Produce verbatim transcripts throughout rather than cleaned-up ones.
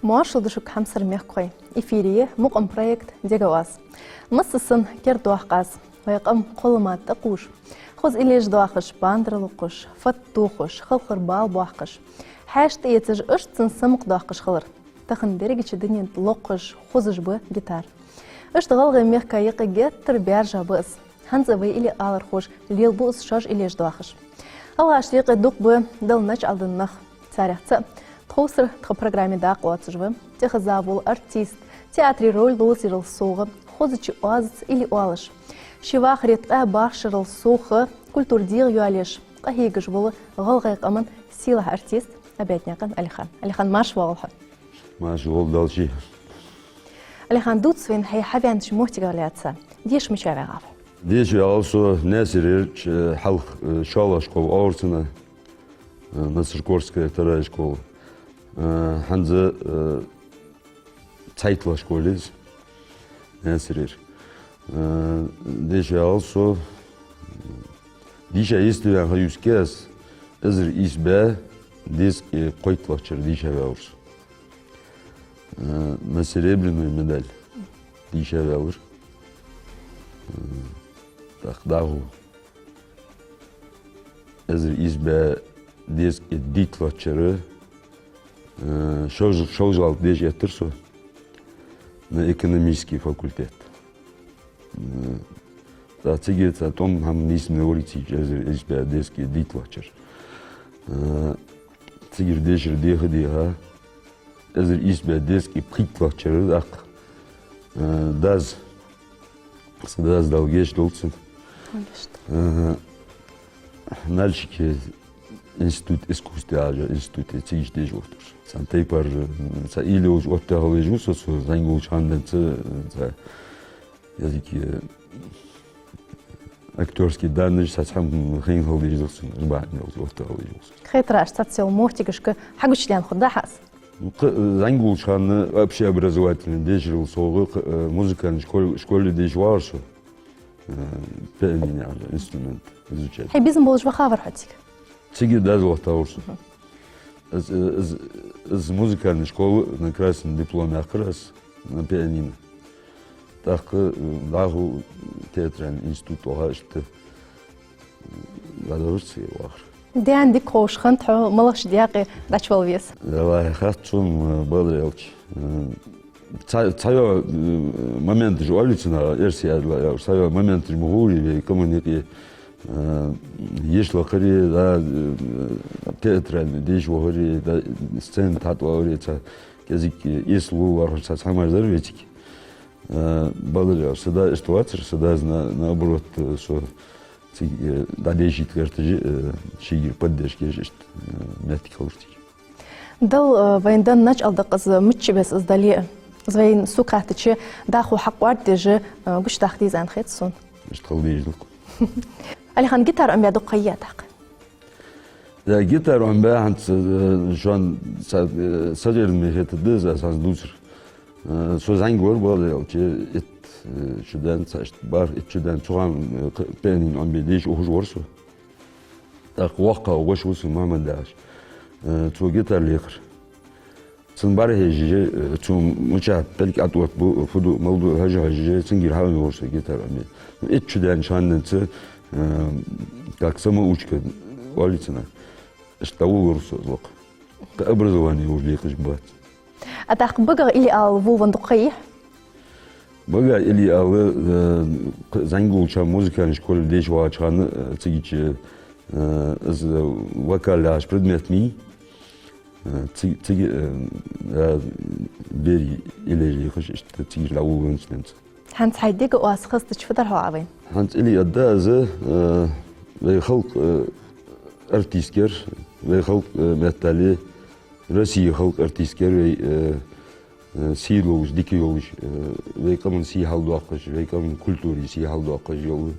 Моаршал да шуга, хьамсара мехкахой. Эфире я мукъам проект «Дега оаз». Массаза санна кердадоаккх аз вай къам кхоллама тӀакхувш, хоза иллеш доахаш, бандара локхаш, фат тохаш, халхара бала боаккхаш, хьаьша тӀаэцаш, иштта цун самукъадоаккхаш хилар. Тахан дерригача дунен тӀа локхаш, хозаш ба гитара. Иштта ГӀалгӀай мехка юкъе геттара баьржа ба из. ХӀанз а вай илли алархоша лелабу из шоаш иллеш доахаш. ГӀалгӀашта юкъе дукха ба Далла начӀал даь нах. Царех цаӀ тховсара тха программе дакъа лоацаш ва тӀехьа завул артист, театре роль ловзарал совгӀа, хозача оазаца илли оалаш, ший вахаре ткъаь бархӀ шерал совгӀа культура дегӀайоалаеш къахьегаш вола гӀалгӀай къаман сийлахь артист Абаьднаькъан Алихан. Алихан, маьрша воагӀалва хьо. Маьрша воагӀалва, Дала ший. Алихан, дувца вайна хьай хьаваьннача моттигах лаьца. Деша мича ваьгӀав? Деша ваьгӀав со Наьсарерча, э, хьалха, э, шоллагӀа школа оалар цунах, э, Наьсаргорская вторая школа. Э, хӀанз, э, цхьайттлагӀа школа я из Наьсарера. Э, деша ваьгӀав со, дийша йистеваьнна ха юске аз, эзар ийс бӀаь дезткъеи кхойтталагӀча шера дийша ваьлар со. Э, на серебряную медаль дийша ваьлар. Э, тӀаккха дӀахо эзар ийс бӀаь дезткъеи дейтталагӀча шера, э, шовж-, шовзткъалагӀа деша эттар со на экономический факультет. Э, тӀаккха цига цхьа тӀом хӀама нийсденна вар цига эзар ийс бӀаь дезткъеи дейтталагӀча шера. Э, цигара дешар деха-деха, эзар ийс бӀаь дезткъеи пхийтталагӀча шера тӀаккха, э, дас, са дас, Дала гешт долда цунна. Дала гешт долда. Э, Нальчике институт искусств яхача институте цига деша вахийтар со. Цхьан тайпара, цхьа уйла йолаш оттаваь хила везаш ва со, со зӀамига волча хана денз, цхьа язык, э, актёрские данные, цхьа цхьа хӀама хайна хила дезаш да сона, бахьан долаш оттаваь хила везаш ва со. Хетараш, цхьацца йола моттигашка хьагучадаьнна хургда хьа из? Ну, кхы, э, зӀамига волча хана общеобразовательный дешарал совгӀа, кхы, э, музыкальный школ-, школе деша вагӀар со. Э, пианино яхача инструмент изучать. Хьай безам болаш вахавар хьо цига? Цига дас вахийтавар со. Мгм. Из, из, из музыкальная школа на красный диплом яьккхар аз на пианино. ТӀаккха, э, дӀахо театральный институт ваха, иштта, э, дӀадахар цига вахар. Даьна дика ховш хиннад хьо малагӀча даькъе дӀачувала веза? Валлахьи, хац сона, э, бакъдар аьлча. Э, цхьа, цхьайола, э, моменташ оалий цунах, эрсий аьлча, цхьайола моменташ ма хулий вай къаман юкъе, э, йиш лакхари, да, э, театральный деша вахари, да, сцена тӀа хьатӀавалари, цхьа кӀезига, э, эсала ловла лоархӀаш цхьа хӀамаш дар вай цига. Э, бакъдар аьлча, са да иштта вацар, са дас на-, наоборот, э, со цига, э, дӀадешийта гӀерташ, э, шийгара поддержка еш иштта, э, моттиг хилар цига. Дала, э, вайна денна начӀал да-кх из, мичча беса из дале а. Из вайна сога хаьттача, дӀахо хьакъоаргдеш, э, гучадаккха деза аьнна хет сона. Иштта хила дезаш да-кх. Алихан, гитара Ӏомабаь дукха ха йиа тӀаккха? Да, гитара Ӏомабаь хӀанз, э, шоана са-, э, сагӀийрда ма хетаргда из, аз хӀанз дувцар. Э, со зӀамига вар, бакъдар аьлча, итт, э, шу даьнна, цхьа итт, бархӀ, итт шу даьнна, цу хана, э, кхы пианино Ӏомабе деша ухаш вар со. ТӀаккха воккхагӀа воша ва со, Мухьаммад яхаш. Э, цо гитара лехар. Цун бӀарахьежаш, э, цо мичахьа пӀелг ӀотӀаоттабу, фу ду, мала ду хьожаш-хьожаш, цунгара хьаӀомавир со гитара Ӏомабе. Итт шу даьннача хана денз, э, как самоучка оалий цунах, иштта дӀаволавир со из лакха. Кхы образовани йолаш лекхаш бац. А тӀаккха багах илли ала волавенна дукха ха йий хьа? Багах илли ала, э, кхы зӀамига волча хана музыкальный школе деша вагӀача хана, э, цигача, э, из вокал яхаш предмет ма йий, э, ци-, цига, э, э, бер иллеш лекхаш, иштта цигара дӀаволавеннав денз. ХӀанз хьай «Дега оаз» хазача фу дар хьога вайна? ХӀанз илли аргда аз, э, вай халкъа, э, артистка яр, вай халкъа, э, меттел а, Россе халкъа артистка яр вай, э, э, сий долаш, дика йолаш, э, вай къаман сий хьалдоаккхаш, вай къаман культура сий хьалдоаккхаш йола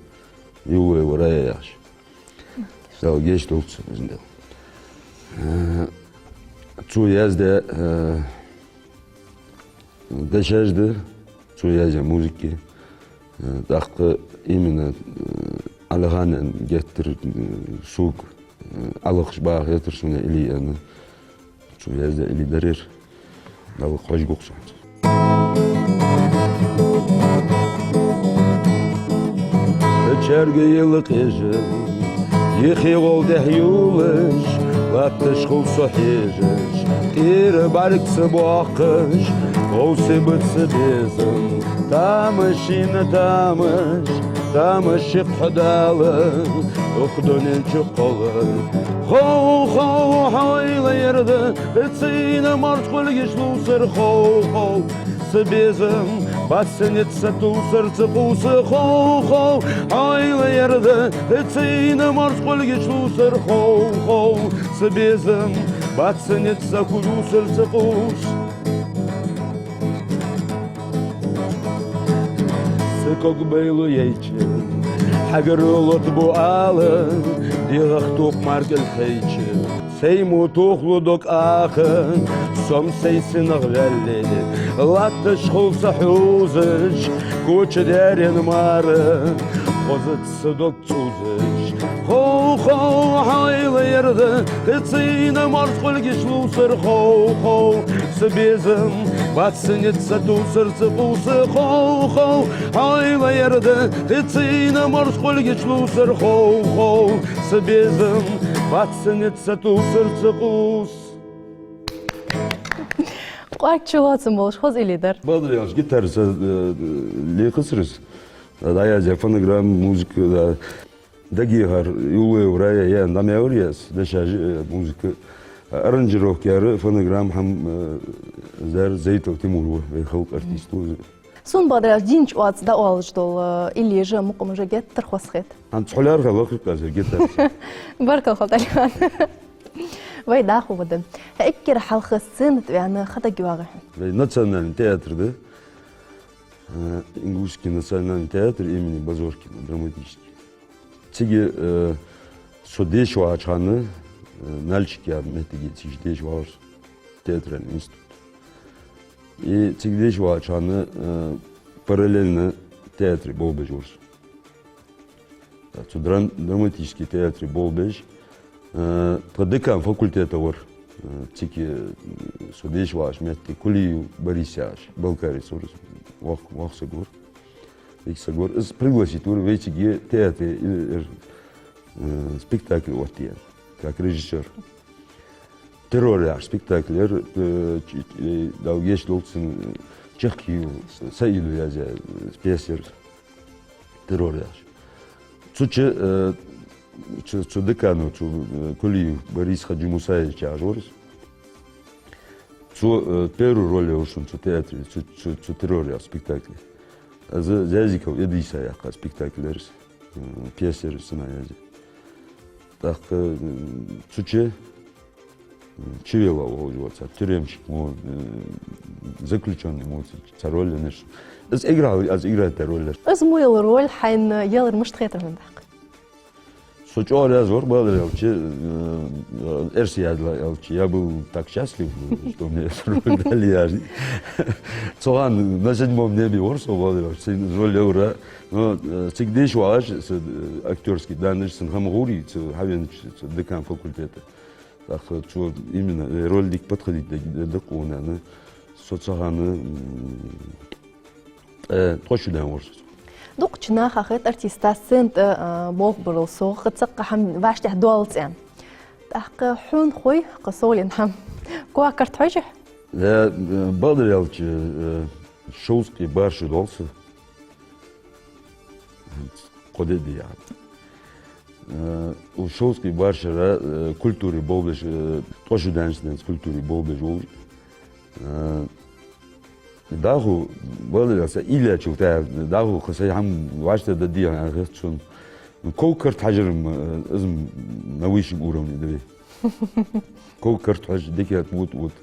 Евлоева Рая яхаш. Дала гешт долда цунна, везан Дала. Э, цо яздаь, э, дешаш да, цо яздаь музыка, э, тӀаккха именно, э, Алихана геттара, э, сога, э, Ӏалакхаш баха хетар сона илли аьнна. Цо яздаь илли дар ер. Дала хьожаргва-кх со хӀанз. Чарга йила къежа, йихи гӀолла тӀехьа йолаш, латташ хул со хьежаш, тӀера бӀарг ца боаккхаш, гӀовси ба са безам. Тамаш шийна тамаш, тамаш шикъ хьо Дала, укх дунен чу кхоллар. Хов, хов, хьо уйла ер да, цӀена марз кулгаш лувсар, хов, хов. Са безам, бац са низ, са тувсар ца къувса, хов, хов, хьо уйла ер да, цӀена марз кулгаш лувсар, хов, хов, са безам, бац са низ, са кулгаш лувсар ца къувса. Са ког байло яйча, хьагарал лот бу ала, дегӀах тохам мара кӀал хайча. Сай мо тохалу дог аха, со-м сай синагӀа ваьле, латташ хул со хьувзаш, коча даьрен мара, хозац са дог цӀувзаш. Хов, хов, хьо уйла ер да, цӀена марз кулгаш лувсар, хов, хов, са безам, бац са низ, са тувсар ца къувса, хов, хов, хьо уйла ер да, цӀена марз кулгаш лувсар, хов, хов, са безам, бац са низ, са тувсар ца къувса. Къоача чулоацам болаш хоза илли дар. Бакъдар аьлча, гитара са, э, лехацар из. ДӀаязъяь фонограмма, музыка, да. Дагахьара Юлаева Рая яьнна дӀамаьвар я из, дешаш а, э, музыка. Аранжировка яьр, фонограмма хӀама, э, зар Зайтов Тимур ва, вай халкъа артист ва из. Сона бакъдар аьлча, дийнахьа оаца дӀаоалаш дола, э, иллеш а, мукъамаш а геттара хоза хет. ХӀанз цхьа лаьрхӀа лакхе кхаьчар гитара. Баркал хилда, Алиман. Вай дӀахо вада. Хьо эггара хьалха сцена тӀа ваьнна ха дагайоагӀий хьона? Вай национальный театр да. Э, Ингушский национальный театр имени Базоркина, драматический. Цига, э, со деша вагӀача хана, э, Нальчик яха моттиге цига деша вагӀар со, театральный институт. И цига деша вагӀача хана, э, параллельно театре болх беш вар со. Цу драм-, драматический театре болх беш, э, тха декан факультета вар. Э, цига, э, со деша вагӀача метте Кулиев Борис яхаш, балкарец вар, воккха, воккха саг вар. Дика саг вар. Из пригласить вир вай цига театре, э, э, спектакль оттаяь, как режиссёр. «Террор» яхаш спектакль яр, э, ч-, э, Дала гешт долда цун, Чехкиев Саида язъяь, э, пьеса яр. «Террор» яхаш. Цу чу, э, цу, цу декано, цу, э, Кулиев Борис Хаджимусаевич яхаш вар из. Цо, э, первую роль яр шун цу театре, цу, цу, цу «Террор» яхача спектакле. Из Зязиков Эдиса яьккха спектакль яр из, э, пьеса яр из, сценарий язъяь. ТӀаккха, м, цу чу, м, Чевелов волаш ва цхьа тюремщик мо, м, заключённый мо, цхьа роль еннай шун. Из играл, аз играть даь роль яр. Из мо йола роль хьайна ялар мишта хетар хьона тӀаккха? Со чӀоагӀа раьза вар, бакъдар аьлча, э, эрсий яьлча, я был так счастлив, что мне эту роль дали яхаш. Цу хана на седьмом небе вар со, бакъдар аьлча, цунна роль яр. Но, э, цига деша вагӀаш, са, э, актёрский данныш, сона хӀама гури, цу хьавенача, цу декан факультета. ТӀаккха цо именно, э, роль дика подходить даь, даь да-кх хьона аьнна, со цу хана, м, э, ткъо шу даьнна вар со. Дукхача наха хет артиста сцена тӀа, э, болх барал совгӀа, цхьаккха хӀама вӀаштӀехьа доаллац аьнна. ТӀаккха хьона хой кхы совленна хӀама? Коа карт хьожий хьо? Э, э, бакъдар аьлча, э, шовзткъеи бархӀ шу доал са. Кхо де дий хьона. Э, укх шовзткъеи бархӀ шера, э, культуре болх беш, э, ткъо шу даьннача денз культуре болх беш волаш. Э, дӀахо, бакъдар аьлча, са уйла яьчул тӀехьагӀа, дӀахо кхы сай хӀама вӀаштӀехьдаргдий хьона аьнна хет сона. Ког карт хьажар-м, э, из-м на высшем уровне да вай. Ког карт хьожаш, дикагӀа тӀа вут, вут.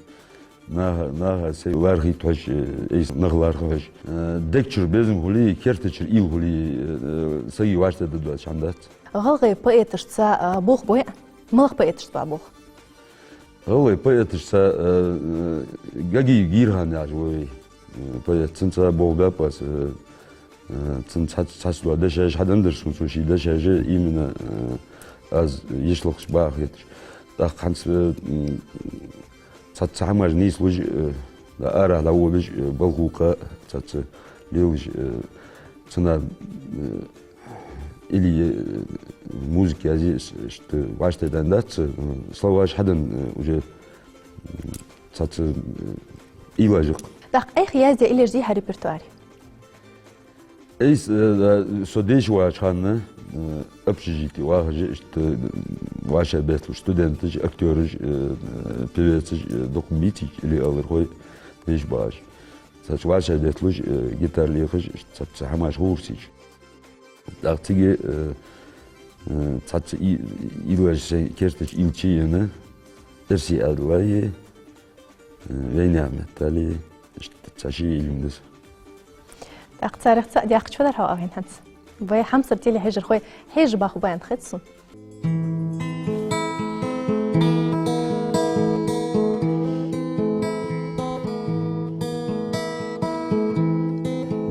Наха, наха сай лархӀа хьожаш, э, айса нах лархӀа хьожаш. Э, дег чура безам хуле, керта чура уйла хуле, э, сага вӀаштӀехьдаргдоацаш хӀама дац. ГӀалгӀай поэташца, э, болх бой Ӏа? МалагӀа поэташца бола болх? ГӀалгӀай поэташца, э, э, Гагиев Гирхан яхаш ва вай, э, поэт. Цунца болх баьб аз, э, Э, цун цхьацца, цхьацца дола дешаш хьаденнадар сона, цо ший дешаш именно, э, аз йишлахаш баха хеташ. ТӀаккха хӀанз, э, м, цхьацца хӀамаш нийслуш, э, Да, арахьа дӀавоалаш, э, балха воккха, цхьацца лелаш, э, цхьанне, э, или, э, музыка язе, ш-, ш-, вӀаштӀехьадаьнна дац, э, словаш хьаденна, э, уже, м, цхьацца, э, уйлаш я-кх. ТӀаккха Ӏайха яздаь уйлаш дий хьа репертуаре? Айса, э, да, со дешаш вагӀача хана, э, общежитие вахаш, иштта, э, вӀашагӀбетталуш студенташ, актёраш, э, э, певецаш, э, дукха мичча или алархой дешаш багӀаш. Цхьацца вӀашагӀбетталуш, э, гитара лехаш, иштта цхьацца хӀамаш хургйолаш. ТӀаккха цига, э, э, цхьацца и-, уйлаш сай керта чу уйла енна, Эрсий Ӏаьдала, э, Вейнех Меттала, иштта цхьа ши уйла ма дий са. ТӀаккха царех цаӀ даьккхача фу дар хьо вайна хӀанз? Вай хьамсара телехьежархой хьежа баху баьннад хет сона.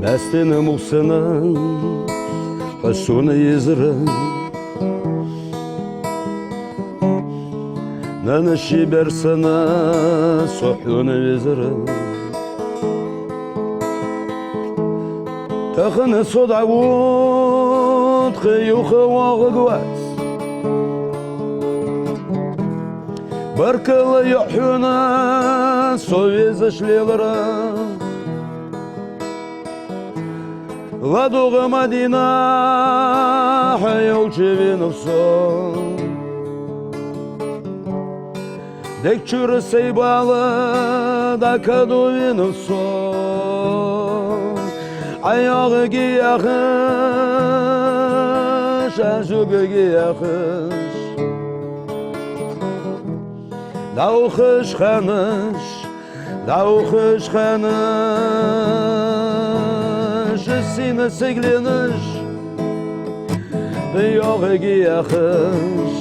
Баьстина мулсана хьо сона езар, нана ши бер санна со хьона везар. Тахан со дӀавода, тха юха воагӀаргвац. Баркал йоӀ хьона, со везаш лелар. ЛадувгӀа, Мадина, хьо йолча венав со. Дег чура сай бала дӀакаду венав со. Ӏа йоагӀаргья яхаш, Ӏа зугаргья яхаш. ДӀаухаш ханаш, дӀаухаш ханаш, сийна сигаленаш йоагӀаргья яхаш.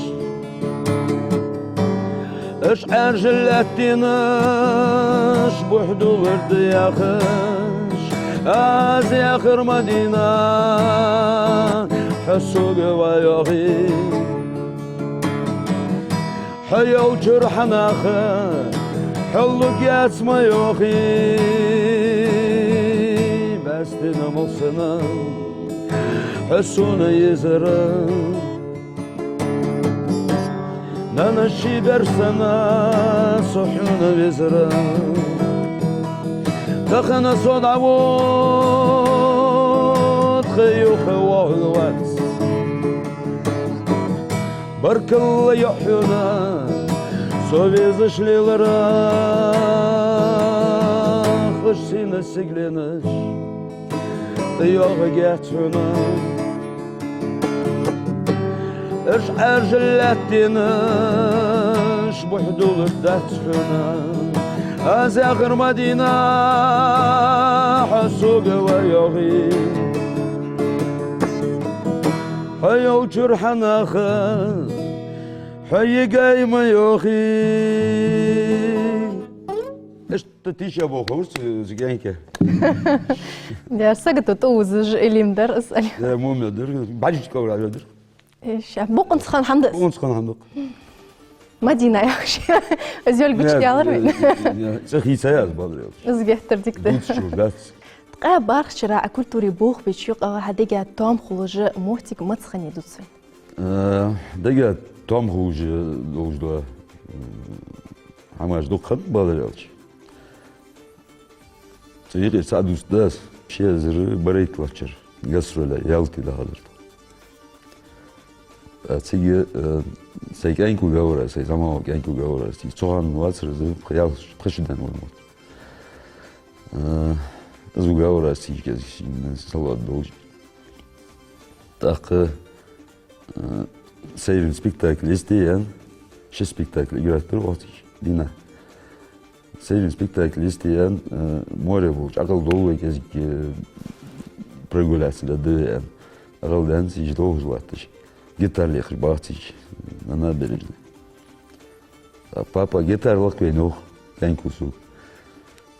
Уж Ӏаьржа лаьттанаш бухь дулларгда яхаш. Аз яхар, Мадина, хьо сога ва йоахий. Хьо йолчара хьа наха хьо лургьяц ма йоахий. Баьстина мулсана хьо сона езар. Нана ши бер санна со хьона везар. Тахан со дӀавода, тха юха воагӀаргвац. Баркал йоӀ хьона, со везаш лелар. Хаш сийна сигаленаш йоагӀаргьяц хьона. Уж Ӏаьржа лаьттанаш бухь дулларгдац хьона. Аз яхар, Мадина, хьо сога ва йоахий. Хьо йолчара хьа наха хьо йигай ма йоахий. Иштта тиша бохавурц, э, зиганька. Дер сагото тӀаузаш илим дар ас али. Э, муме дар, бажич ковра дар. Э, ша, букъунца хан хьамда. Букъунца хан хьамда. Мадина яхаш. Аз йолгуч ялар вай. Цахи цаяз балрел. Аз геттар дикта. Буц чур дац. Ткъаь бархчара а культуре бохбич юкъа хьа дега том хулаш моттиг маца хиннай дувцал. Э, дега том хулаш долаш да, м, хӀамаш дукха хиннад баларелча. Цу юкъе цаӀ дувцаргда аз, ши эзар барайтлагӀча шера гастроле Ялте дахадар тхо. Э, цига, э, сай кӀаьнк вугавар аз, сай зӀамагӀа кӀаьнк вугавар аз, цига цу хана вацар из, пхи ялх, пхи шу даьнна вар мотт. Э, из вугавар аз цига кӀезига шийна салот долаш. ТӀаккха, э, сайран спектакль йисте яьнна, ши спектакль играть даьр оаха цига дийнахьа. Сайран спектакль йисте яьнна, э, море болча Ӏокхалдолаш вай кӀезига, э, прогуляться дергда вай аьнна. Ӏокхалдаьнна цига долхаш латташ. Гитара лехаш багӀа цига, нана бережна. А папа, гитара лакха вайна, йоах кӀаьнко сога.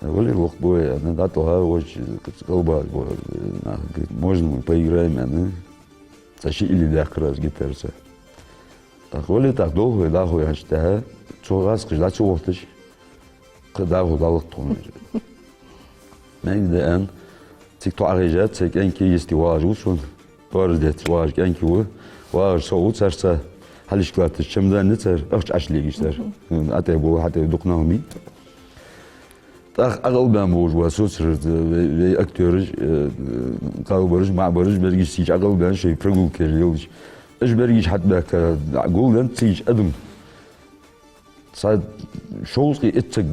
Вале, лакхбу вай, аьнна, дӀатӀаваха вож, кӀалбагӀа бо, э, нах, говорит, можно мы поиграем, аьнна. Цхьа ши или даьккхар аз гитараца. ТӀаккха вале, тӀаккха долх вай, дӀахо яхача тӀехьа, цо гӀазкхаш дӀа ца вохийташ, Кхы дӀахо дӀалатт тхона. Мегаргда аьнна, цига тоӀахьежача, цхьа кӀаьнк йисте вагӀаш ва сона. Тоараш детташ вагӀаш кӀаьнк ва. ВагӀаш со ва царца, хьалхашка латташ чемодан я цар, ахча Ӏочулегаш цар. Мгм. ТӀехьа бола, хьатӀехьа дукха нах ма йий. ТӀаккха Ӏокъалбаьнна болаш ба соцара, вай, вай актёраш, э, э, кхалбараш, маӀабараш, берригаш цига Ӏокъалбаьнна, шоай прогулкаш лелаш. Уж берригаш хьатӀабаьхка, гулденнад цига адам. Цхьа шовзткъеи итт саг, э,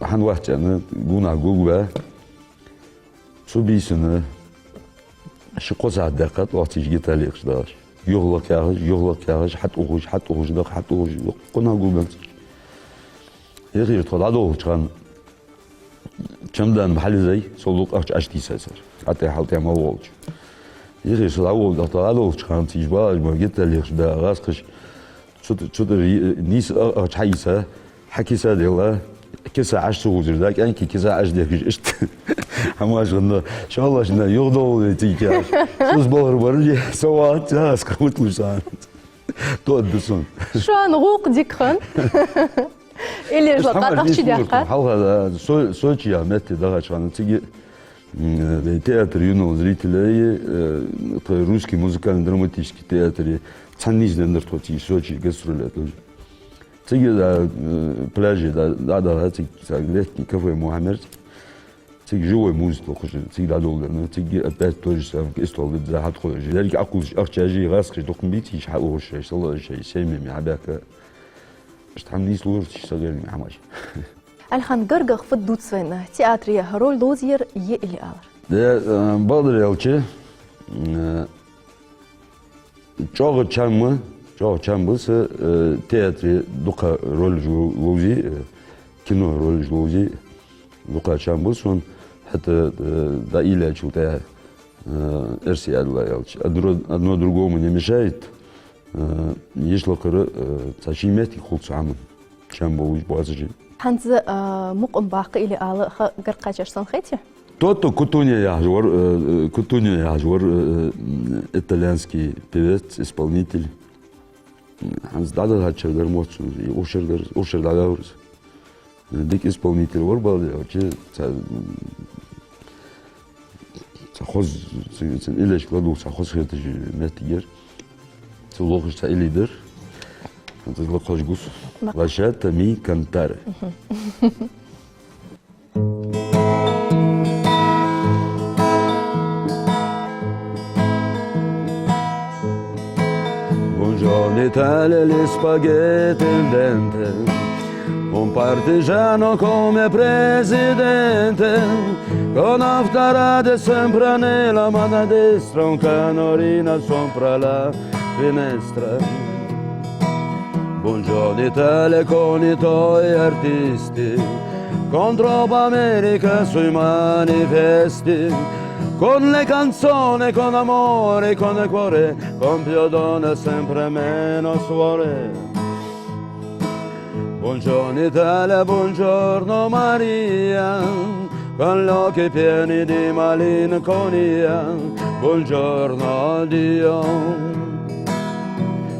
хӀана вац аьнна, гонахьа гулваь. Цу бийсан ши-кхо сахьат даьккхад оаха цига гитара лехаш дагӀаш. Юха лакха яхаш, юха лакха яхаш, хьатӀаухаш, хьатӀаухаш, дӀа хьатӀаухаш, кхунах гулбеннаб цига. Юхера тхо дӀадолхача хана чемодан-м хьалъизай, сов дукха ахча Ӏочутийсай цар. ХьатӀехьа-хьалтӀехьа мел волча. Юхера со дӀаволла, тхо дӀадолхача хана цига багӀаш ба гитара лехаш да гӀазкхаш. Цу тӀа, цу тӀара нийса а-, ахча хьаийца, хьакиса делла, киса Ӏочу ца хозар, да, кӀаьнка киса Ӏочудехкаш, иштта. ХӀамаш гӀанна, шоллаш на, юхадовла вай цига кеш. Сус балхар барли, со вац, я, скрутил сана. Тоадда сона. Шоана гӀулакх дика хиннад. Или жла къа-, ахча дехка. Хьалха, да, Со-, Сочи я метте дахача хана цига, м, э, театр юного зрителя, э, тха русский музыкально-драматический театр, цхьан нийсденна дар тхо цига Сочи гастроле тоже. Цига, да, э, пляже, да, да, да, цига, ца, летний кафе мо хьамерца. Цига живой музыка лохаш, цига дӀадоладенна, цига опять то же самое, истол да, захьат хо, жерг акулш, ахча жи, гӀазкхаш дукха ма бий цига, хьаухаш шоай, салоӀаш шоай, семьями хьабаьхка. Иштта хӀама нийслуш, сагӀерни хӀамаш. Алихан, гаргагӀа фу дувц вайна, театре роль ловзар е или алар? Де, э, бакъдар аьлча, э, чӀоагӀа чам ба, чӀоагӀа чам ба са, э, театре дукха роль ло-, ловзий, э, кино роль ловзий, дукха чам ба сона, хӀаьта, э, дӀаийлачул тӀехьа, э, эрсий адла аьлча. Одно, одно другому не мешает. Э, йиш лакхара, э, цхьа ший моттиг хул цу хӀаман. Чам болаш боацаш. ХӀанз, э, мукъам баккха или ала ха гаргакхачараш санна хетий? Тото Кутунья яхаш вар, э, э, Кутунья яхаш вар, э, э, итальянский певец, исполнитель. ХӀанз дӀадахачар дар моццу, и ушар дар, ушар дӀаваьвар из. Дика исполнитель вар, бала, чи ца, ца хоз, ца, ца илешка ладувгӀа ца хоз хеташ моттиг яр. Цу лохаш ца или дар. Ца лохаш гус. Ма- Lasciatemi cantare. Мгм. Buongiorno Italia, gli spaghetti al dente, un partigiano come presidente, con aftarate sempre nella mano destra, un canorino sopra la finestra. Buongiorno Italia con i tuoi artisti, con troppa America sui manifesti, con le canzoni, con amore, con il cuore, con più donne, sempre meno suore. Buongiorno Italia, buongiorno Maria, con gli occhi pieni di malinconia, buongiorno Dio,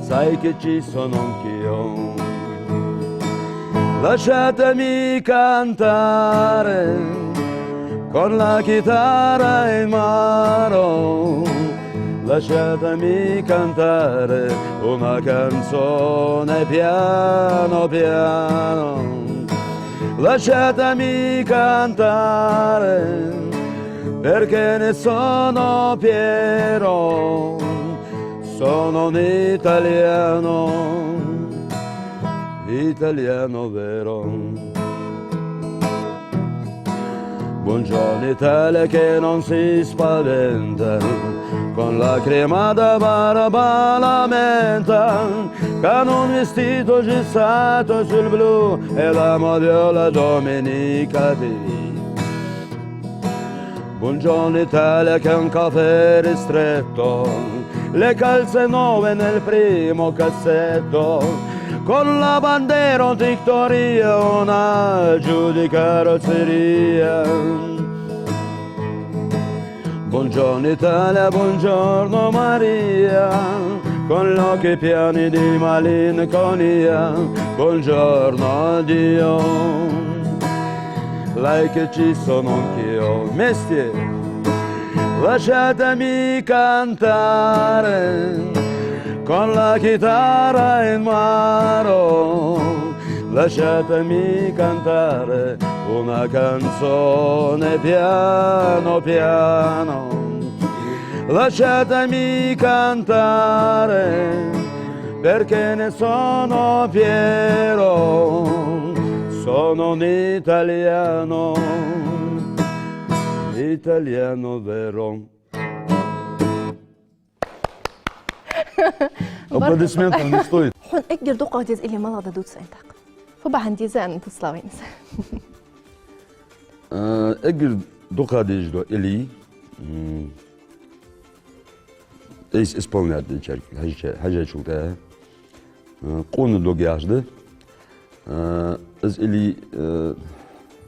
sai che ci sono anch'io. Lasciatemi cantare con la chitarra in mano, lasciatemi cantare una canzone piano piano. Lasciatemi cantare, perché ne sono fiero, sono un italiano, italiano vero. Buongiorno Italia che non si spaventa, con la cremata barba lamenta, con un vestito gessato sul blu e la viola domenica di. Buongiorno Italia che è un caffè ristretto, le calze nuove nel primo cassetto, con la bandiera in trattoria, una Audi carrozzeria. Buongiorno Italia, buongiorno Maria, con gli occhi pieni di malinconia, buongiorno Dio. Лайкачи сононкио вместе. Lasciatemi cantare con la chitarra in mano, lasciatemi cantare una canzone piano piano. Lasciatemi cantare perché ne sono fiero, sono un italiano, italiano vero. Аплодисментов не стоит. Хьона эггара дукхагӀа деза илли малагӀа да дувца вайна тӀаккха? Фу бахьан деза аьнна дувцалахь вайна из? Э, эггара дукхагӀа дезаш дола илли, м, айса исполнять дечарга хьежача-, хьежачул тӀехьагӀа, э, «Къона дог» яхаш да. Э, из илли, э,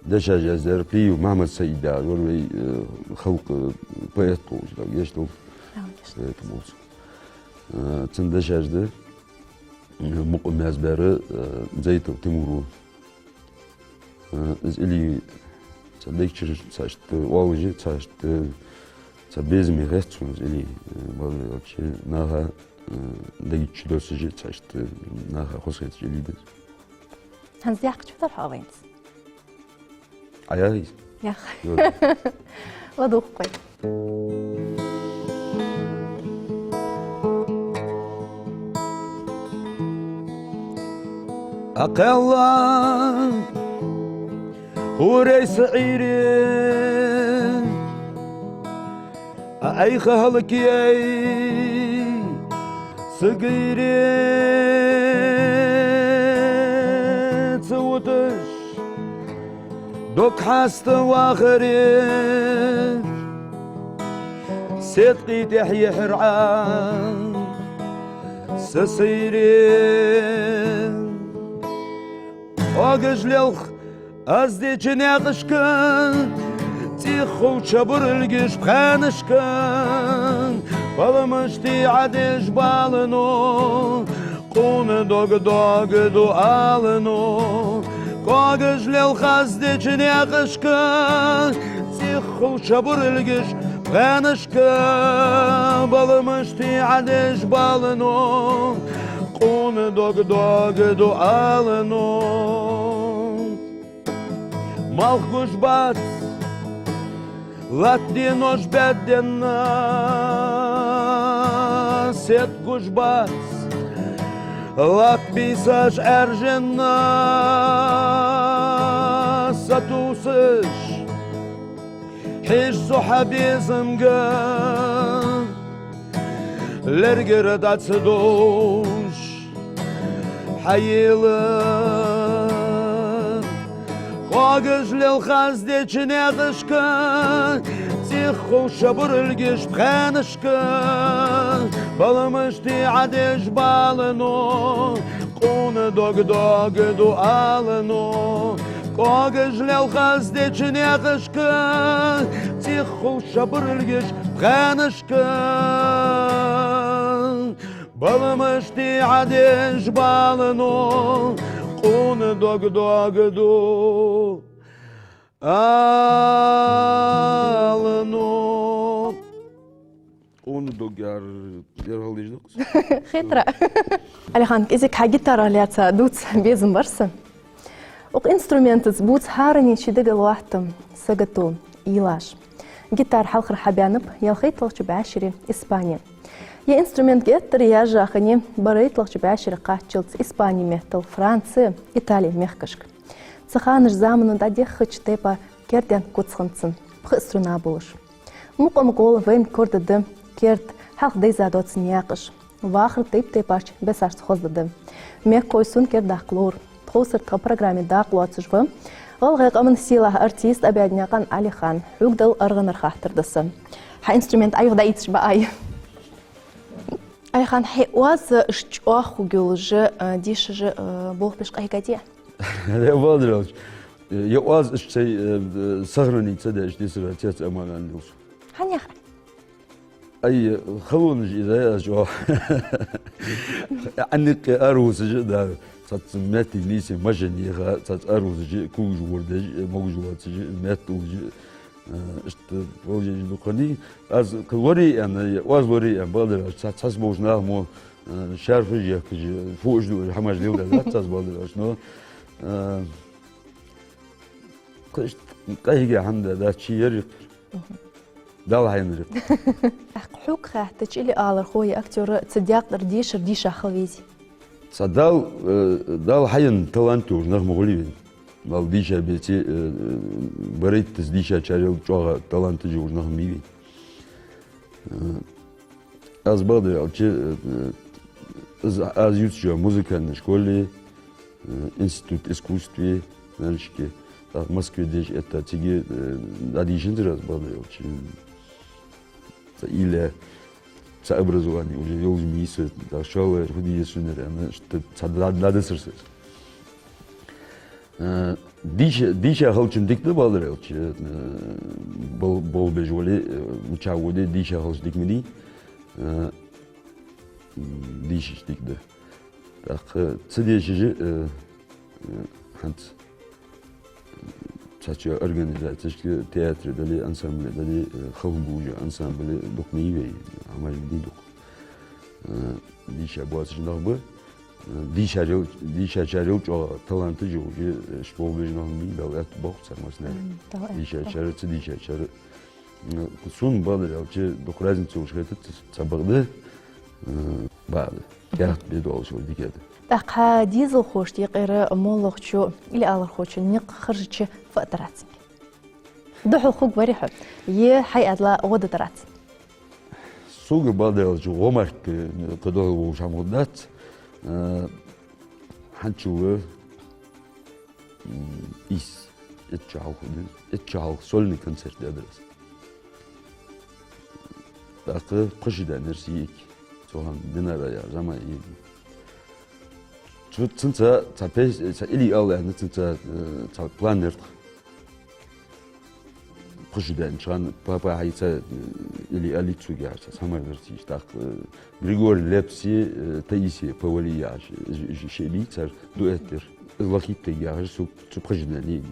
дешаш яздаьр Плиев Махьмад-Саид яхаш вар вай, э, халкъа поэт волаш, гешт долда. Ага, гешт. Поэт волаш. Э, цун дешаш да, э, мукъам язбаьр, э, Дзейтов Тимур ва. Э, из илли цхьа дег чура цхьа иштта оалаш, цхьа иштта, цхьа безаме хет сона из илли, э, бакъда аьлча, наха, э, дег чу доссаш, цхьа иштта наха хоза хеташ илли да из. ХӀанз яхача фу дар хьо вайна? Ӏа яхий из? Ях. Йо. ЛадувгӀа-кх вай. Акхелла хурайса Ӏуйре, а айха хӀалакъяьй са гуйре, ца вуташ дог хьаста вахаре, седкъий тӀехьа йихьар Ӏа са сайре. Огаш лелха аз деча наькъашка, цӀиххал чабуралгаш пхаьнашка, баламашта Ӏадеш балано, къона дог догаду алано. Къогаш лелха аз деча наькъашка, цӀиххал чабуралгаш пхаьнашка, баламашта Ӏадеш балано, къона дог догаду алано. Малх гуш бац латта денош баьденна, седкъа гуш бац латта бийсаш Ӏаьрженна, сатувсаш хьежа со хьа безамга, лергара дӀа ца довш хьа ела. Къогаш лелха аз деча наькъашка, цӀиххал чабуралгаш пхаьнашка, баламашта Ӏадеш балано, къона дог догаду алано. Къогаш лелха аз деча наькъашка, цӀиххал чабуралгаш пхаьнашка, баламашта Ӏадеш балано, къона дог догаду алано. Къона дог яр, яр хьалдеш да-кх из. Хетар. Ӏалихан, кӀезига хьа гитарах лаьца дувца безам бар са. Укх инструментаца бувца хӀаране ший дега лоаттам, сагото, уйлаш. Гитара хьалхара хьабаьннаб ялхайтталагӀча бӀаьшере Испане. Ер инструмент геттара яьржа хиннай барайтталагӀча бӀаьшере кхаччалца Испане меттала Франце, Итале мехкашка. Цу ханара замано дӀадеххача тайпара кердаьнна куц хиннад цун, пхи струна болаш. Мукъам гӀолла вайна корадергда керда хьалха дайза дола цун наькъаш. Вахар тайп-тайпарча бесашца хоза да. Мекхой сона керда даккха ловра. Тховсара тха программе дакъа лоацаш ва гӀалгӀай къаман сийлахь артист Абаьднаькъан Ӏалихан. Хьога дала аргӀанара хаттар да са. Хьа инструмент Ӏайха дӀаийцаш ба Ӏа. Ӏалихан, хьа оаз чӀоагӀа хургйолаш, а, дешаш, а, болх беш къахьегадий Ӏа? Я валдралч. Я оаз иштта сай, э, сохранить ца даь, иштта дисар цец амалан дилсу. Хьанех? Ай, халонаш из я аз чӀоагӀа. Ӏаьнакъе аравусаш а, да, цхьацца метте нийсса машен еха, цхьацца аравусаш а, кулгаш вордеш а, могаш воацаш а, метта уллаш а, э, иштта положени дукха хиннай. Аз кхы лорае аьнна, аз лорае аьнна, бакъдар аьлча, цхьа, цхьацца болча наха мо, э, шаьрфаш ехкаш, фуаш дуаш хӀамаш леладаь дац аз, бакъдар аьлча, но, э, кхы иштта къахьийга хӀама да, дац, ший яр икхир. Мгм. Дала хьаеннар. ТӀаккха хьога хаьттача, или алархо е актёра цу даькъ тӀара дешар дийша хила везий? Цхьа Дала, э, Дала хьаенна талант йолаш нах ма хулий вайна. Мел дийша беце, э, барайтта дийшачарел чӀоагӀа таланташ йолаш нах ма йий вайна. Э, аз, бакъдар аьлча, э, э, аз, аз ювцаш йола музыкальни школе, э, институт искусстве, Нальчике, тӀаккха Москве деша этта, цига, э, дӀадийшанзар аз, бакъдар аьлча. Цхьа или, цхьа образовани уже йолаш ма йий со, тӀаккха шоллагӀа фу де еза сона аьнна, иштта цхьа дӀа-, дӀадисар со. Э, дийша, дийша хилча-м дика да, бакъдар аьлча, э, бол-, болх беш вале, э, мичахьа воде, дийша хилча дика ма дий, э, дийшача дика да. ТӀаккха ца дешаш а, э, э, хӀанз цхьацца организацешка, театре дале, ансамбле дале, э, хала хӀама бувш йола ансамбль дукха ма йий вай, хӀамаш ма дий дукха. Э, дийша боацаш нах ба, э, дийшачарел, дийшачарел чӀоагӀа таланташ йолаш, э, уж болх беш нах ма бий, Дала аьттув боаккхалба цар массанена. Амин. Дала аьттув боаккхалба. Дийшачар а, ца дийшачар а. Э, сона, бакъдар аьлча, дукха разница йолаш хетац цхьабакъда, э, бакъда. Яхт бе долаш вар дика да. ТӀаккха хьа дезалхошта юкъера моллагӀчо или алархочо никъ харжача фу а тара цунга? Духьал хургварий хьо? Е хьай адла гӀо да тара цунна? Сога, бакъдар аьлча, гӀо мара кхы духьал волаш хӀама хургдац. Э, хӀанзчул, м, ийс, итт шу хьалха да, итт шу хьалха сольный концерт даьдар аз. ТӀаккха пхи шу даьннад ер сийик, цу хана «Динара» яха зама йига. Цу-, цунца цхьа пес-, цхьа или ала аьнна, цунца, э, цхьа план яр тха. Пхи шу даьннача хана папа хьайца, э, или алица цунга яхаш, цхьа хӀама вар цига. ТӀаккха, э, Григорий Лепси, э, Таисия Повалий яхаш, э, э, ши бий цар дуэт яр. Из лакхийттаргья яхаш, цу, цу пхи шу даьнна йига.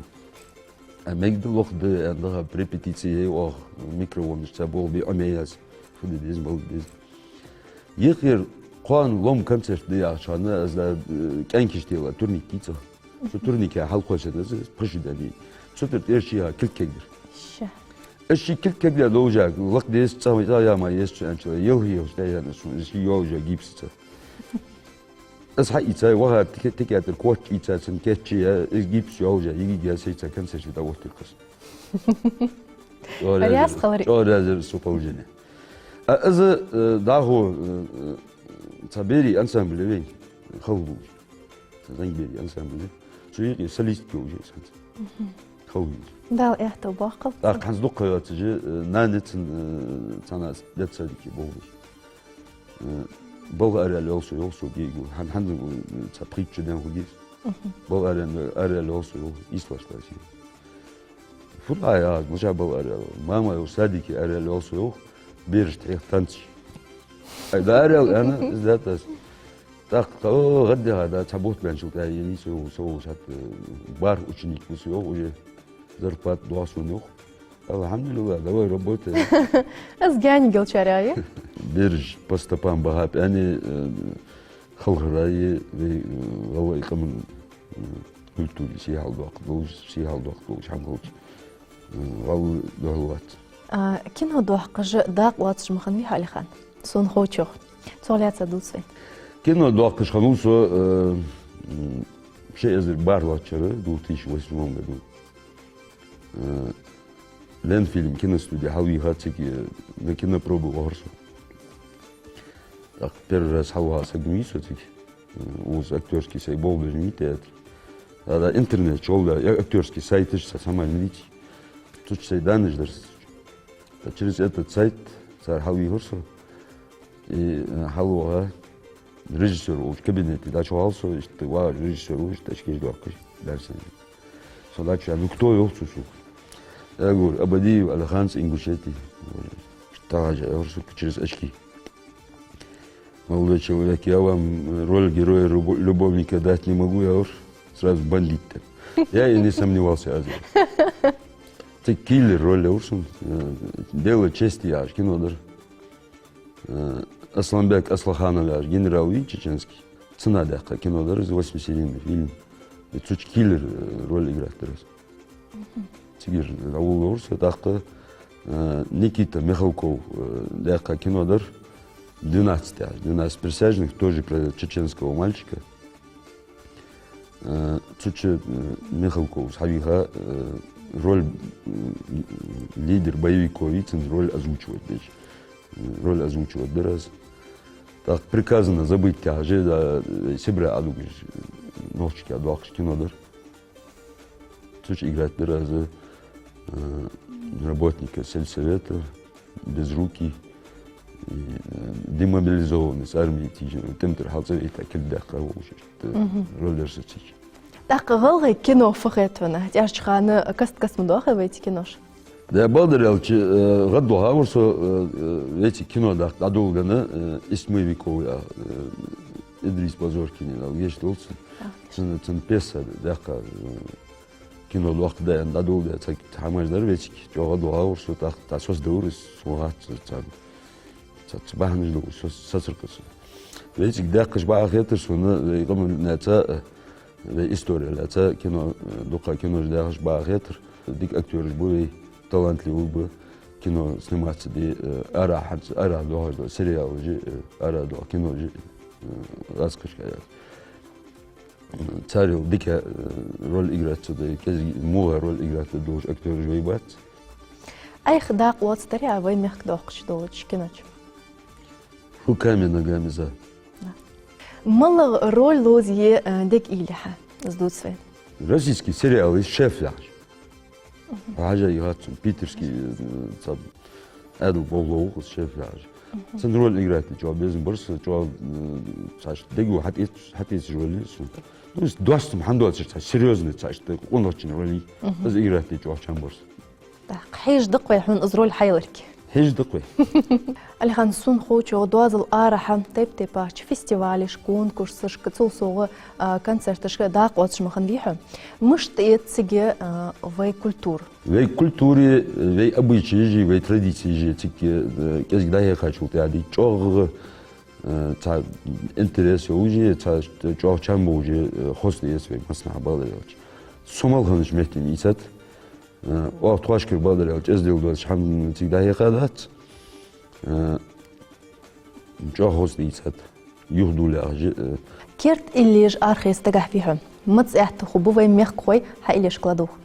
А мегаргда, лохаргда аьнна даха репетици яьй оаха, микрофонаш цхьа болх бе, Ӏомаяь аз. Фу де деза, мала де деза. Юххера кхоана лоам концерт да яхача хана, аз, э, кӀаьнкашта тела турник йий цох. Цу турника хьалкхоачаш аз, пхи шу даьнна йига. Цу тӀара тӀера шийга кулг кегдар. Ша. Аз ший кулг кегадаь долча, лакха деза, цӀа-, цӀа яма еза цу аьнначул, елха-елхаш тӀаяьннай сона, аз ший йолча гипсаца. Аз хьаийцай, вахар тике-, тикетар коччийца, цун кечъяь, из гипс йолча, йига-йига сай цу концерте дӀаоттар-кх аз. ЧӀоагӀа раьза яр, чӀоагӀа раьза яр со положени. А из, э, дӀахо, э, э, цхьа берий ансамбль я вайна, хала хулаш. Цхьа зӀамига берий ансамбль я. Цу юкъе солистка я уже из хӀанз. Мгм. Хала хулаш. Дала аьттув боаккхалба. ТӀаккха хӀанз дукха ха йоацаш, э, нана цун, э, цхьана детсадике болх беш. Э, балха араяьнна йола со, йоах со, гега. ХӀан-, хӀанз, э, цхьа пхийтта шу даьнна хургья из. Мгм. Балха араяьнна, араяьнна йола со, йоах, ийслагӀча классе. Фу да яхаш, мича балха араяьнна? Мама, йоах, садике араяьнна йола со, йоах, берашта хьех танцаш. Ай, да араяьлла, аьнна, из даьд аз. ТӀаккха, о, гӀаддехьа, да, цхьа бутт баьнначул тӀехьагӀа еннай со, со волча хӀаьта, э, бархӀ ученик ва со, йоах, уже. Зарплата доагӀа сона, йоах. Алхьамдулиллахь, давай работай. Аз гаьна гилчарех я. Бераш по стопам баха пӀени, э, халхара е, вай, э, гӀалгӀай къаман, э, культуре сий хьалдоаккхаш долаш, сий хьалдоаккхаш долаш хӀама хилча, э, гӀалгӀай духьал вац. А, кино доаккхаш дакъа лоацаш ма хиннавий хьо, Алихан? Сона ховчох. Цох лаьца дувца вайна. Кино доаккхаш хиннав со, э, м, ши эзар бархӀлагӀча шера, две тысячи восьмом году. Э, «Ленфильм» киностуде хьалвийхар, цига, э, на кинопробу вахар со. ТӀаккха первый раз хьалваха саг ма вий со цига. Э, укхаза актёрски сай болх беш ма вий театре. ХӀаьта интернет чу йола, э, актёрски сайташ, цхьа хӀамаш ма дий цига. Цу чу сай данаш дар са цу чу. ТӀаккха через этот сайт цар хьалвийхар со. И, э, хьалваха, режиссёр волча кабинете дӀачувахав со, иштта вагӀаш режиссёр ва, иштта очкеш доаккхаш, дарсане. Со дӀачувена: «Вы кто?» — йоах цо сога. Я говорю: «Абадиев Алихан из Ингушетии». Тахьажа, я говорю, сука, через очки. Молодой человек, я вам роль героя-любовника дать не могу, я говорю, сразу бандит. Я и не сомневался, аз. Цига киллер роль, я говорю, сона, э, «Дело чести» яхаш кино дар. Э, Асланбек Аслаханов яхаш генерал вий чеченский. Цунна даьккха кино дар из, восемьдесят седьмой фильм. И цу чу киллер, э, роль играть дир аз. Цигара дӀаволалур со, тӀаккха, э, Никита Михалков, э, даьккха кино дар, «Двенадцать», «Двенадцать присяжных», тоже про чеченского мальчика. Э, цу чу, э, Михалков хьавийха, э, роль, э, лидер боевиков вий, цун роль озвучивать деш. Э, роль озвучивать дир аз. Так, «Приказано забыть» яхаш, да, э, Сибре Ӏодугаш, э, нохчашка доаккхаш кино дар. Цу чу играть дир аз, э, работника сельсовета, безрукий, и, э, демобилизованный, с армии тӀехьа, тӀем тӀара хьалцӀавайта, кулг даьккха волаш, иштта роль дар са цу чу. ТӀаккха гӀалгӀай кино фу хет хьона? ТӀехьарча хана каст-каста ма доахий вай цу кинош? Да, бакъдар аьлча, э, гӀаддоаха вар со, э, э, вай цу кино даккха дӀадоладенна, э, «Из тьмы веков» яха, э, Идрис Базоркина, Дала гешт долда цунна. Цун, цун пьеса даьккха, э, кино доккха да аьнна дӀадоладаь, цхьа хӀамаш дар вай цига, чӀоагӀа гӀаддоаха вар со, тӀаккха цхьа соцадовр из, сона хац, цхьа, цхьа, цхьа бахьанаш да, со, сацаркхац. Вай цига даьккхача бакъахьа хетар сона, вай къаман лаьца, э, вай истори лаьца кино, э, дукха кинош даьхача бакъахьа хетар. Дика актёраш ба вай, талантливый ба, кино сниматься де, э, арахьа, хӀанз арахьа доагӀаш дола сериалаш, э, арахьа доагӀа кинош, э, лаьцкъашка яр. Царел дика, э, роль играть ца даь, кӀезига муха роль играть даь долаш актёраш вай бац. Айхьа дакъа лоацдарий Ӏа вай мехка доаккхаш долча кино чу? Руками, ногами, за. Да. МалагӀа роль ловзае, э, дег уйла я хьа, из дувца вайна? Российский сериал из «Шеф» яхаш. Хьажа, йихац, питерский, э, цхьа Ӏаьдал болхло ва из, «Шеф» яхаш. Цун роль играть де чӀоагӀа безам бар са, чӀоагӀа, э, цхьа дега хьатӀаэц-, хьатӀаэцаш роль я из. Ну, из доастам хӀама доацаш, цхьа серьёзный, цхьа иштта къонахчун роль я. Из играть де чӀоагӀа чам бар са. Так, хьежаш да-кх вай хьона из роль хьаяларга? Хьежаш да-кх вай. Алихан, сона ховчох, доазол арахьа тайп-тайпарча фестивалашка, конкурсашка, цул совгӀа, а, концерташка дакъа лоацаш ма хиннавий хьо. Мишта эц цига, а, вай культура? Вай культура, вай обычаяш, вай традицеш цига, э, кӀезига дӀахьекхачул тӀехьагӀа дий, чӀоагӀа, э, цхьа интерес йолаш, цхьа чӀоагӀа чам болаш, э, хоза тӀаэц вай массанахьа, бакъдар аьлча. Со мел хиннача метте ийцад. Э, оаха тхоашкара, бакъдар аьлча, эздел доацаш хӀама цига дӀахьекха дац. Э, чӀоагӀа хоза тӀаийцад. Юхадувла яхаш, э. Керда иллеш арахеца дагахь вий хьо? Маца аьттув хургба вай мехкахой хьа иллеш кладувха?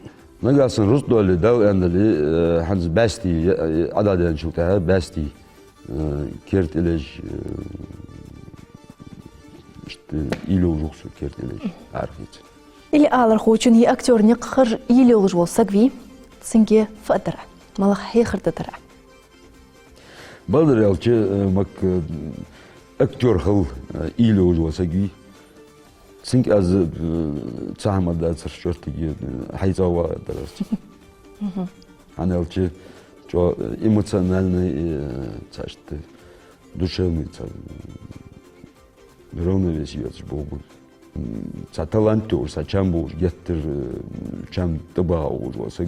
Нагахьа санна рузкъа доале, Дала аьннадале, э, хӀанз бӀаьстий, э, Ӏададенначул тӀехьагӀа бӀаьстий, э, керда иллеш, э, иштта уйла йолаш ва-кх со керда иллеш арахеца. Илли аларах ховчун, е актёр никъ харжа уйла йолаш вола саг вий, цунга фу аргдар Ӏа? МалагӀа хьехар дергдар Ӏа? Бакъдар аьлча, э, мак, э, актёр хила, э, уйла йолаш вола саг вий, цунга аз, э, цхьа хӀама дацар чӀоагӀа, э, хьайца вагӀа дар аз. ХӀана аьлча, чӀоагӀа, э, эмоциональный, э, цхьа иштта, душевный цхьа, э, равновесие йоацаш болх бу. М, цхьа талант йолаш, цхьа чам болаш, геттара, э, чам тӀабаха волаш вола саг,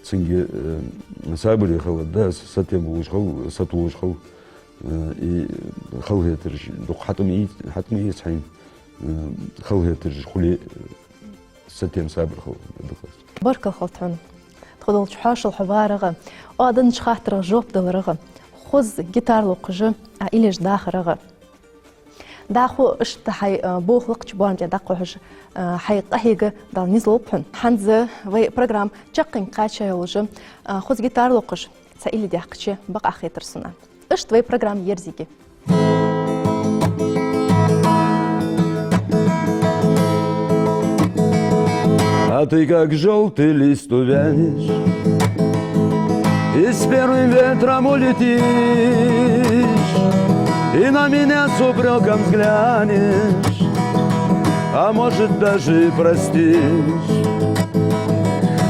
цунга, э, сабаре хила, да, сатем болаш хила, сатувсаш хила, э, и халахетараш дукха хьатӀа ма е-, хьатӀа ма эца хьайна, э, халахетараш хуле, э, сатем, сабар хила дукха. Баркал хилда хьона тхо долча хьоашалгӀа хьо варагӀа, оаха деннача хаттарга жоп даларагӀа, хоза гитара локхаш Ӏа иллеш дахарагӀа. ДӀахо иштта хьай, а, болх лакхача боарам тӀа дӀакхухьаш, а, хьай къахьега Дала низ лулба хьона. ХӀанз вай программа чаккхе кхаьча йолаш, а, хоза гитара локхаш цхьа илли даьккхача бакъахьа хетар сона. Иштта вай программа ерзайий. А ты как жёлтый лист увянешь и с первым ветром улетишь, и на меня с упрёком взглянешь, а может, даже и простишь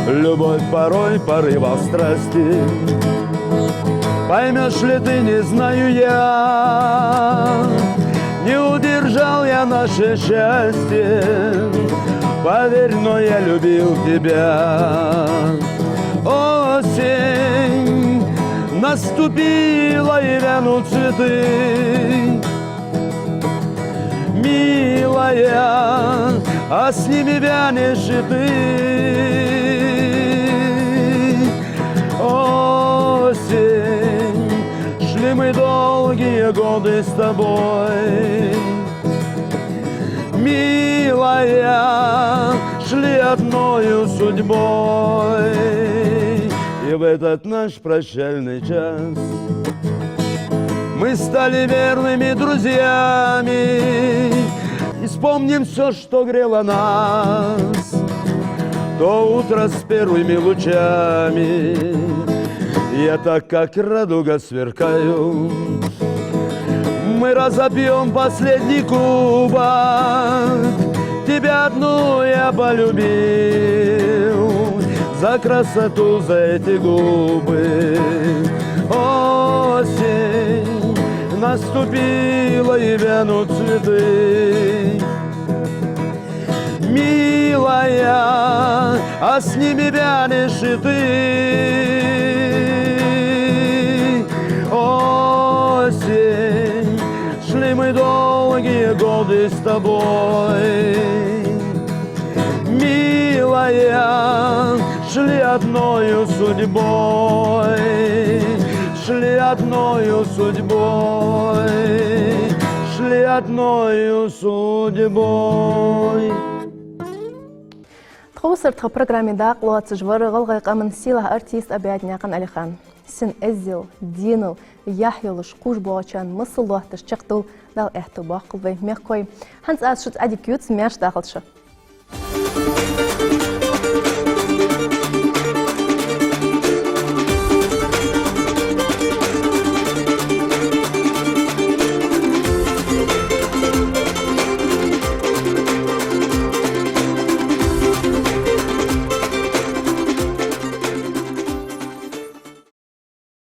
любовь порой в порывах страсти. Поймёшь ли ты, не знаю я, не удержал я наше счастье. Поверь, но я любил тебя. Осень наступила, и вянут цветы. Милая, а с ними вянешь и ты. Осень, шли мы долгие годы с тобой. Милая, шли одною судьбой. И в этот наш прощальный час мы стали верными друзьями. И вспомним всё, что грело нас то утро с первыми лучами. Я так, как радуга, сверкаю. Мы разопьём последний кубок. Тебя одну я полюбил за красоту, за эти губы. Осень наступила, и вянут цветы. Милая, а с ними вянешь и ты. Осень, шли мы долгие годы с тобой. Милая, шли одною судьбой, шли одною судьбой, шли одною судьбой. Тховсара тха программе дакъа лоацаш вар гӀалгӀай къаман сийлахь артист Абаятнаькъан Алихан. Син эздел, денал, яхь йолаш кхувш боагӀачарна масал лоатташ чакхдовла Дала аьттув боаккхалба вай, мехкахой. ХӀанз аз шуца Ӏадика ювц, маьрша дахалда шо.